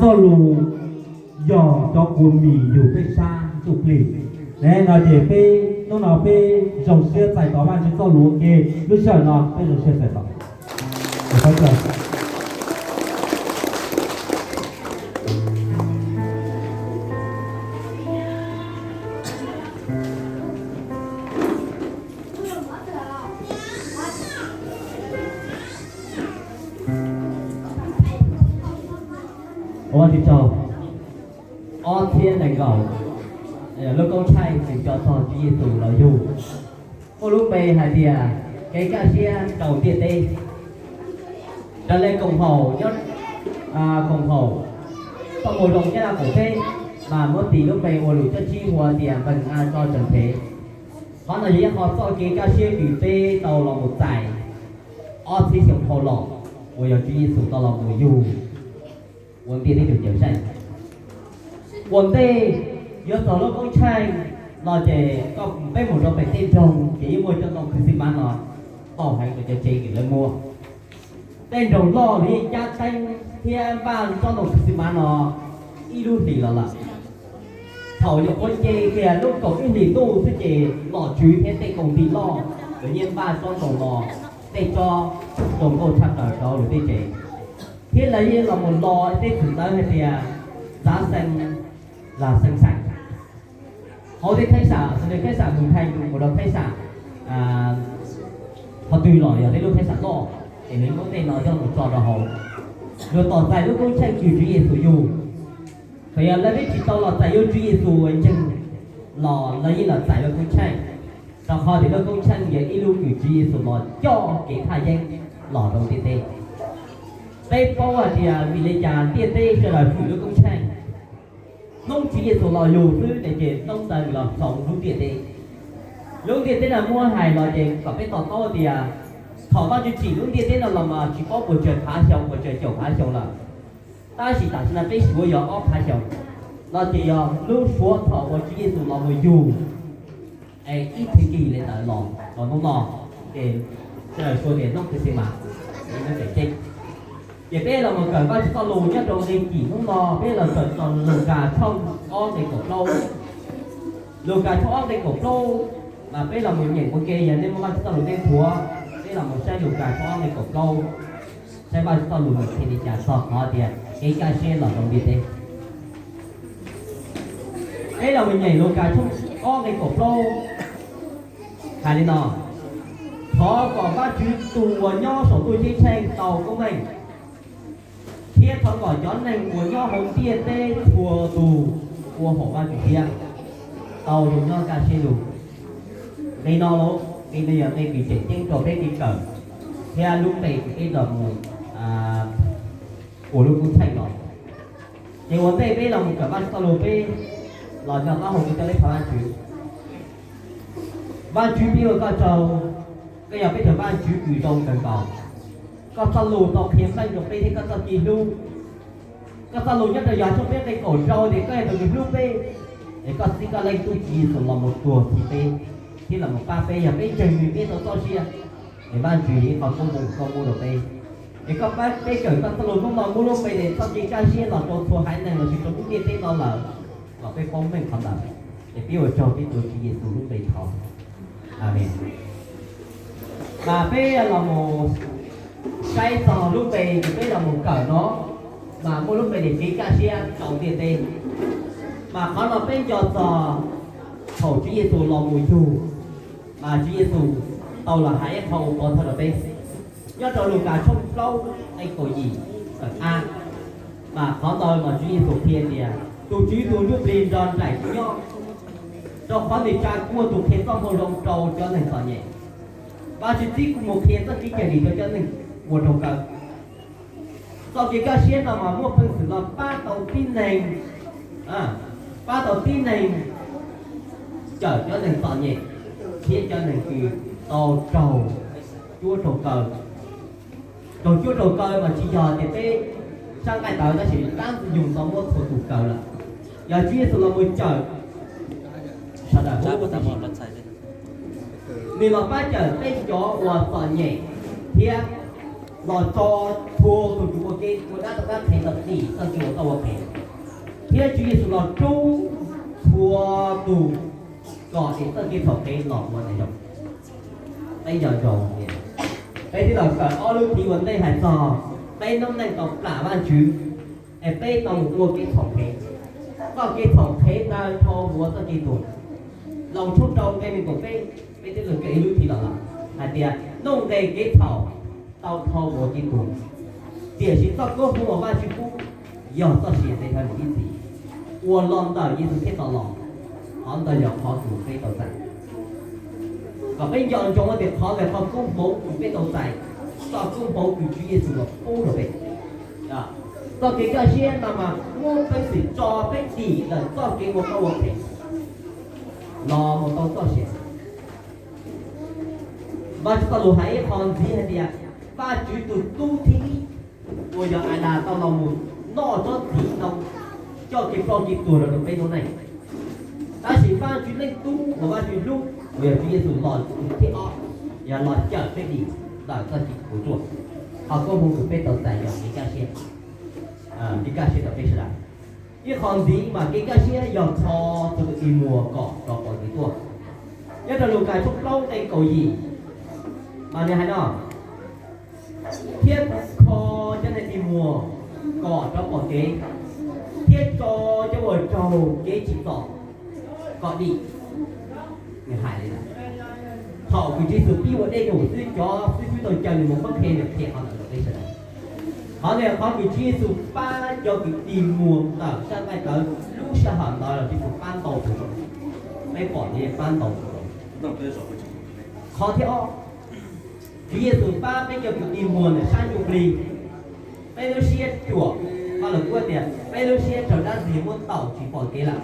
Txoj lus yog cov kua mis yug peb sab ntsuj plig. Ne no ces peb hnub no peb zoo siab txais tos Vajtswv txoj lus ua ke, lub sij hawm no peb zoo siab txais tos. Ua tsaug. Ob txhiab nees nkaum, lub koob tsheej tsis nco txog Tswv Yexus los yug, muaj lub npe hais tias kev kaj siab rau ntiaj teb. Raws li koom haum nyob, koom haum txoj moo zoo nyob rau kaum peb, mas muab tis lub npe ua lus coj tsib hu tias npeeg a tso tseem phev. Qhov no yog ib qho txoj kev kaj siab kws peb tau los mus txais ob txhiab xyoo dhau los, uas yog Tswv Yexus tau los mus yug ua ntiaj teb tus cawm seej. Ua ntej yuav txog lub koob tsheej no ces koj peb mus rau pem tej nroog ces yeej muaj cov ntoo Christmas no tau heev rau cov tsev kws lawv muab. Tej nroog loj lawv yeej cab teeb thiab npaj tsob ntoo Christmas no ib lub hlis los lawm. Thaum nyuam qhuav nce kiag lub kaum ib hlis ntuj xwb ces nom tswv thiab tej koom tij loj lawv yeej npaj tsob ntoo no, tej tsob zoo nkauj tshaj plaws rau lawv tej tsev. Thiab lawv yeej los mus lo tej txwm ntawv hais tias txav xees, las xees xees. Hauv tej khaib sam, xws li khaib sam Mus Thais mus rau khaib sam qhov twg los yog tej lub khaib sam loj, ces lawv muab tej no coj mus tso rau hauv. Luag tos txais lub koob tsheej kws Tswv Yexus yug. Txawm yog lawv peb tsis tau los txais yuav Tswv Yexus ntseeg los lawv yeej los txais lub koob tsheej, rau qhov tias lub koob tsheej yog ib lub kws Tswv Yexus los coj kev thaj yeeb los rau ntiaj teb. Peb paub hais tias vim li cas ntiaj teb sawv daws hwm lub koob tsheej. Hnub Tswv Yexus los lug xwb ces hnub ntawd los xaus lub ntiaj teb. Lub ntiaj teb no muab hais los ces kom peb to taub tias thaum Vajtswv tsim lub ntiaj teb no los mas tsis paub puas tsawg phav xyoo, puas tsawg caum phav xyoo lawm. Tab sis tam sim no peb suav yog ob phav xyoo, no ces yog lub suav thaum uas Tswv Yexus los mus yug es ib txhis kis li ntawd los, los hnub no ces sawv daws suav tias hnub Christmas, hnub tseem ceeb. Ces peb los mus kawm Vajtswv txoj lus nyob rau nqe kim hnub no, peb los kawm txog Lukas tshooj ob nqe kaum plaub. Lukas tshooj ob nqe kaum plaub, mas peb los mus nyeem ua ke, yog nej muaj Vajtswv txoj lus nej nthuav, peb los mus saib Lukas tshooj ob nqe kaum plaub, saib Vajtswv txoj lus nws qhia li cas txog qhov tias kev kaj siab los rau ntiaj teb. Peb los mus nyeem Lukas tshooj ob nqe kaum plaub hais li no: Thov kom Vajtswv tus uas nyob saum ntuj ceeb tsheej tau koob meej, thiab thov kom cov neeg uas nyob hauv ntiaj teb txhua tus ua haum Vajtswv thiab tau zoo nyob kaj siab lug. Nqe no, nqe no yog nqe kws tseem ceeb rau peb kev kawm thiab lub npe kws peb los mus ua lub koob tsheej no. Ces ua ntej peb los mus kawm Vajtswv txoj lus, peb los nco qab hu kuv coj peb thov Vajtswv. Vajtswv, peb ua koj tsaug, koj yog peb tus Vajtswv kws zoo kawg nkaus. Koj txoj lus tau qhia meej rau peb thiab koj txoj kev hlub. Koj txoj lus nyob rau Yauhas tshooj peb nqe kaum rau tias koj yog tus kws hlub peb, es koj txib koj Leej Tub Tswv Yexus los mus tuag txhiv peb thiab los mus pab peb, yog peb ntseeg nws peb tau txoj sia, es Vajtswv yog ib qho koob hmoov koj muab rau peb. Es koj pab peb kawm koj txoj lus hnub no muab lub npe tias txoj kev kaj siab los rau txhua haiv neeg lossis rau lub ntiaj teb no lawm, kom peb paub meej qhov ntawd. Es peb ua tsaug peb tus Tswv Yexus lub npe thov. Amees. Mas peb los mus saib txog lub npe kws peb los mus kawm no, mas muaj lub npe tias kev kaj siab rau ntiaj teb. Mas qhov no peb nco txog thaum Tswv Yexus los mus yug, mas Tswv Yexus tau los hais ib qho ua pov thawj rau peb. Nyob rau Lukas tshooj plaub nqe kaum yim, kawm a, mas qhov ntawd mas Tswv Yexus qhia tias tus Tswv tus Ntsuj Plig nrog nraim kuv nyob, rau qhov nws tsa kuv ua tus qhia txoj moo zoo rau cov neeg txom nyem. Vajtswv txib kuv mus qhia txoj kev cawm dim rau cov neeg uas raug kaw. Txoj kev kaj siab no mas muaj peev xwm no pab tau tib neeg, pab tau tib neeg cawm cov neeg txom nyem thiab cov neeg kws tau raug cuab raug kaw. Raug cuab raug kaw mas tsis yog tias peb sab nqaij tawv, tab sis dab ntxwg nyoog tau muab txhua tus kaw lawm. Yog Tswv Yexus los mus cawm sawv daws huv tib si. Nws los pab cawm peb cov uas txom nyem thiab los tso txhua tus tswv ua ke ua dab rov qab qhev los dim txoj kev uas koj ua phem, thiab Tswv Yexus los rub txhua tus kom dim txoj kev txhaum qhev los ua neeg zoo. Peb nco ntsoov tias peb twb los kawm ob lub thiv ua ntej hais txog peb noob neej tau plam Vajtswv, es peb tau mus ua kev txhaum qhev. Txoj kev txhaum qhev ntawd dhau mus ua txoj kev tuag. Loos tshooj rau nqe nees nkaum peb, peb twb los kawm ib lub thiv los lawm hais tias nuj nqes kev txhaum tau dhau mus ua kev tuag, tiam sis txoj koob hmoov uas Vajtswv pub yog txoj sia ntev dhawv mus ib txhis, uas los ntawm Yexus Khetos los. Qhov ntawd yog qhov uas peb tau txais. Kom peb nco ntsoov tias qhov ntawd qhov koob hmoov uas peb tau txais, txoj koob hmoov uas Tswv Yexus los pub rau peb. Txoj kev kaj siab no mas muab peev xwm tso peb dim ntawm txoj kev ua koj ua phem los mus tau txoj sia. Vajtswv txoj lus hais ib qho ntxiv hais tias Vajtswv tus tub thib ib uas yog Adas tau los mus noj tsob txiv ntoo coj kev ploj kev tuag los rau peb noob neej. Tab sis Vajtswv leej tub uas Vajtswv hlub uas yog Tswv Yexus los tus thib ob, yog los cawm peb dim ntawm txoj kev puas tsuaj. Qhov koob hmoov uas peb tau txais yog kev kaj siab, kev kaj siab rau peb sawv daws. Ib qho ntxiv mas kev kaj siab yog kho txhua tus dig muag kom rov pom kev tuaj. Nyob rau Lukas tshooj plaub nqe kaum yim mas nws hais no, thiab kho cov neeg dig muag kom rov pom kev, thiab tso cov uas raug kev tsim txom kom dim. Nws hais li ntawd. Thaum kws Tswv Yexus pib ua dej rau hauv xwb, cov xib fwb tau caw nws mus muab qhia, nws qhia qhov ntawd rau peb sawv daws. Qhov ntawd yog qhov kws Tswv Yexus pab cov kws dig muag ntawm sab nqaij tawv lub sij hawm ntawd los Tswv Yexus pab ntau tus zoo. Peb pom Tswv Yexus pab ntau tus zoo. Qhov thib ob, Tswv Yexus pab peb cov kws dig muag ntawm sab ntsuj plig. Peb lub siab ruam, Paj Lug kuj tias peb lub siab raug dab ntxig muab ntaus tsis pom kev lawm.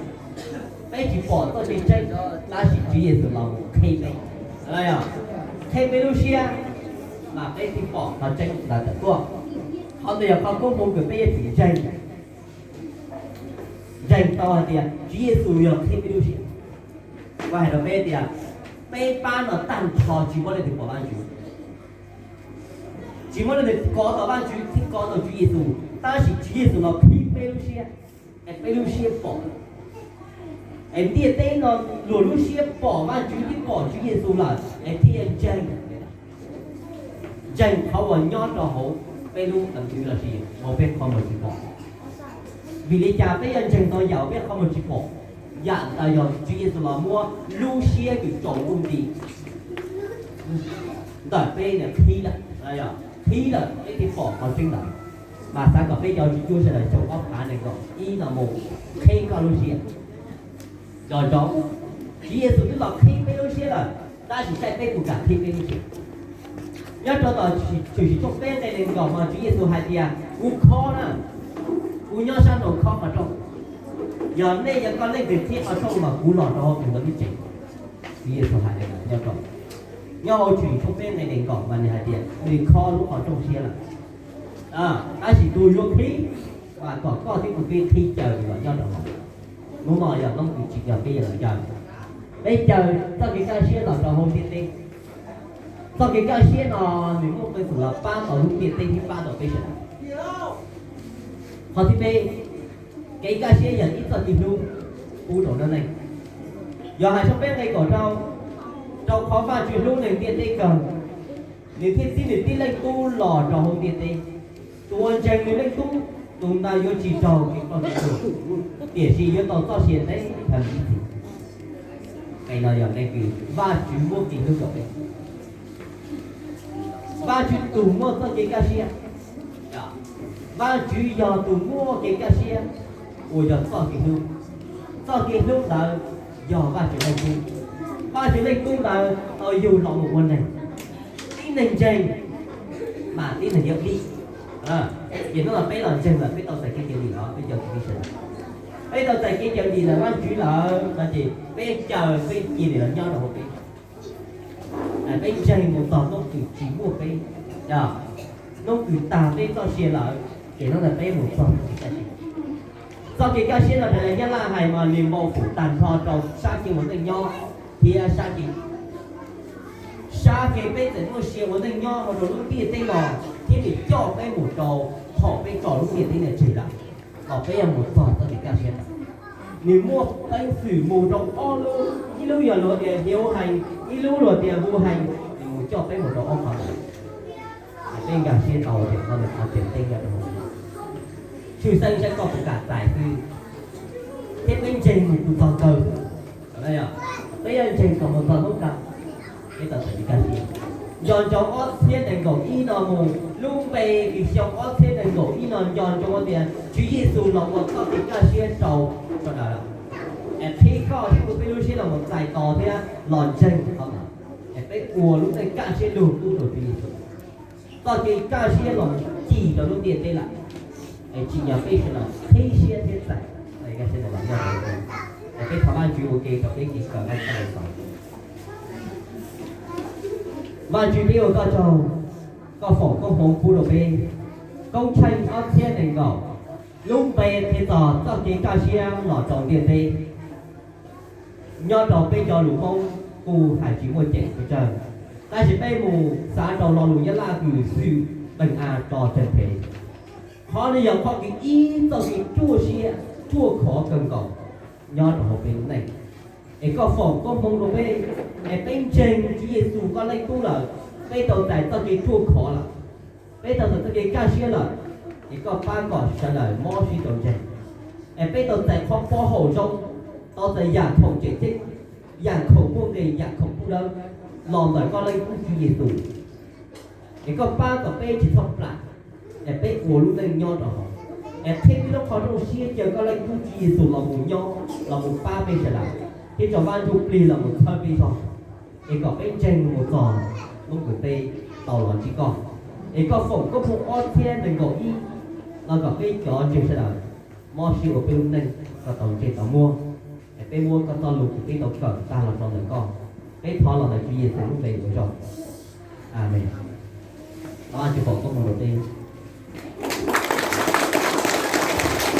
Peb tsis pom txoj kev tseeb, tab sis Tswv Yexus los qhib peb, qhib peb lub siab, mas peb thiaj pom qhov tseeb ntawd tawm tuaj. Qhov ntawd yog qhov koob hmoov kws peb yuav tsum ntseeg, ntseeg tau hais tias Tswv Yexus yog qhib peb lub siab. Kuv hais rau peb tias peb pab no tag nrho tsis muaj leej twg pom Vajtswv, tsis muaj leej twg kov tau Vajtswv thiab kov tau Tswv Yexus, tab sis Tswv Yexus los qhib peb lub siab, es peb lub siab pom. Es ntiaj teb no luag lub siab pom Vajtswv thiab pom Tswv Yexus lawm es thiaj ntseeg, ntseeg qhov uas nyob rau hauv peb lub tawv ntws los sis hauv peb qhov muag tsis pom. Vim li cas peb yuav ntseeg tau yam uas peb qhov muag tsis pom? Yam ntawd yog Tswv Yexus los muab lub siab kws tsaus ntuj nti ntawm peb qhib lawm, qhib lawm peb thiaj pom qhov tseeb ntawd. Mas xav kom peb cov tswv cuab sawv daws xyoo ob phav nees nkaum ib no mus qhib koj lub siab. Nco ntsoov, Tswv Yexus twb los qhib peb lub siab lawm, tab sis saib peb puas kam qhib peb lub siab. Nyob rau tom Tshwm Sim tshooj peb nqe nees nkaum mas Tswv Yexus hais tias kuv khob na, kuv nyob sab nraud khob qhov rooj. Yog nej yog koj leej twg qhib qhov rooj mas kuv los rau hauv tus ntawd lub tsev. Tswv Yexus hais li ntawd nyob rau, nyob hauv Tshwm Sim tshooj peb nqe nees nkaum mas nws hais tias nws khob lub qhov rooj siab lawm. Tab sis tus yuav qhib mas kom koj thiab kuv peb qhib caw nws los nyob rau hauv. Hnub no yog hnub kws tsim nyog peb yuav los caw, peb caw txoj kev kaj siab los rau hauv ntiaj teb. Txoj kev kaj siab no nws muaj peev xwm los pab tau lub ntiaj teb thiab pab tau peb sawv daws. Qhov thib peb, kev kaj siab yog ib txoj kev hlub pub rau noob neej. Yog hais tshooj peb nqe kaum rau, rau qhov Vajtswv hlub neeg ntiaj teb kawg, nws thiaj txib nws tib leej tub los rau hauv ntiaj teb. Tus uas ntseeg nws leej tub, tus ntawd yuav tsis raug kev ploj kev tuag, tiam sis yuav tau txoj sia ntev dhawv mus ib txhis. Nqe no yog nqe kws Vajtswv muab kev hlub rau peb. Vajtswv tus muaj txoj kev kaj siab. Vajtswv yog tus muaj kev kaj siab uas yog txoj kev hlub. Txoj kev hlub ntawd yog Vajtswv leej tub. Vajtswv leej tub ntawd tau yug los mus ua neeg. Tib neeg ntseeg mas tib neeg yuav dim. Ces hnub no peb los ntseeg lawm, peb tau txais kev cawm dim los peb cov kwv tij sawv daws, peb tau txais kev cawm dim ntawm Vajtswv lawm no ces peb caw peb cia li los nyob rau hauv peb. Peb ntseeg mus txog hnub kws tsis muaj peb, hnub kws tag peb txoj sia lawm, ces hnub ntawd peb mus txog txoj kev kaj siab. Txoj kev kaj siab no raws li Nyab Laj hais mas nws npau pum tag nrho rau sab kev ua neej nyob thiab sab kev, sab kev peb txawm muaj sia ua neej nyob hauv rau lub ntiaj teb no. thiab nws coj peb mus rau thaum peb tso lub ntiaj teb no tseg lawm, los peb yuav mus txog txoj kev kaj siab ntawd. Nws muaj peev xwm mus rau ob lub, ib lub yog luag tias Hiauv Hees, ib lub luag tias Vu Hees, nws mus coj peb mus rau ob qhov ntawd. Peb nkag siab tau tias qhov ntawd qhov tseem ceeb nyob rau hauv. Tshwj xeeb saib koj puas kam txais xwb, thiab peb ntseeg mus txog kawg. Peb yuav ntseeg kom mus txog hnub kawg, peb tau txais kev kaj siab. Nco ntsoov ob txhiab nees nkaum ib no mus, lub npe kws xyoo ob txhiab nees nkaum ib no nco ntsoov tias Tswv Yexus los ua txoj kev kaj siab rau sawv daws lawm. Es qhib koj thiab kuv peb lub siab los mus txais tos thiab los ntseeg qhov ntawd, es peb ua lub neej kaj siab lug pub rau Tswv Yexus. Txoj kev kaj siab los mus cim rau lub ntiaj teb lawm, es tsim nyog peb sawv daws qhib siab thiab txais txoj kev kaj siab ntawd los nyob rau peb. Es peb thov Vajtswv ua ke rau peb kev kawm Vajtswv txoj lus. Vajtswv, peb ua koj tsaug, koj foom koob hmoov pub rau peb. Koob tsheej ob txhiab nees nkaum, lub npe qhia txog txoj kev kaj siab los rau ntiaj teb. Nyob rau peb cov lus Hmoob kuj hais tsis muaj ceem pes tsawg, tab sis peb mus xav rau lo lus Nyab Laj kws sự bình an cho trần thế. Qhov no yog qhov kws ib txoj kev ruaj siab ruaj khov kawg nkaus nyob rau hauv peb lub neej. Es koj foom koob hmoov rau peb, es peb ntseeg Tswv Yexus koj Leej Tub lawm, peb tau txais txoj kev ruaj khov lawm, peb tau txais txoj kev kaj siab lawm. Es koj pab kom sawv daws mob siab tau ntseeg, es peb tau txais qhov pov haum zoo, tau txais yam khoom tseem ceeb, yam khoom muaj nqis, yam khoom pub dawb los ntawm koj Leej Tub Tswv Yexus. Es koj pab kom peb tsis txhob plam, es peb ua lub neej nyob rau hauv, es qhib peb lub qhov rooj siab caw koj Leej Tub Tswv Yexus los mus nyob, los mus pab peb sawv daws, thiab tso Vaj Ntsujplig los mus txhawb peb zog, es kom peb ntseeg mus txog hnub kws peb tau los ntsib koj. Es koj foom koob hmoov ob txhiab nees nkaum ib no kom peb cov ntseeg sawv daws mob siab ua peb lub neej koj tau ntsej tau muag. Es peb muab koj txoj lus kws peb tau kawm tag los rau ntawm koj, peb thov los ntawm Tswv Yexus lub npe ua tsaug. Amees. Thov Vajtswv foom koob hmoov rau peb.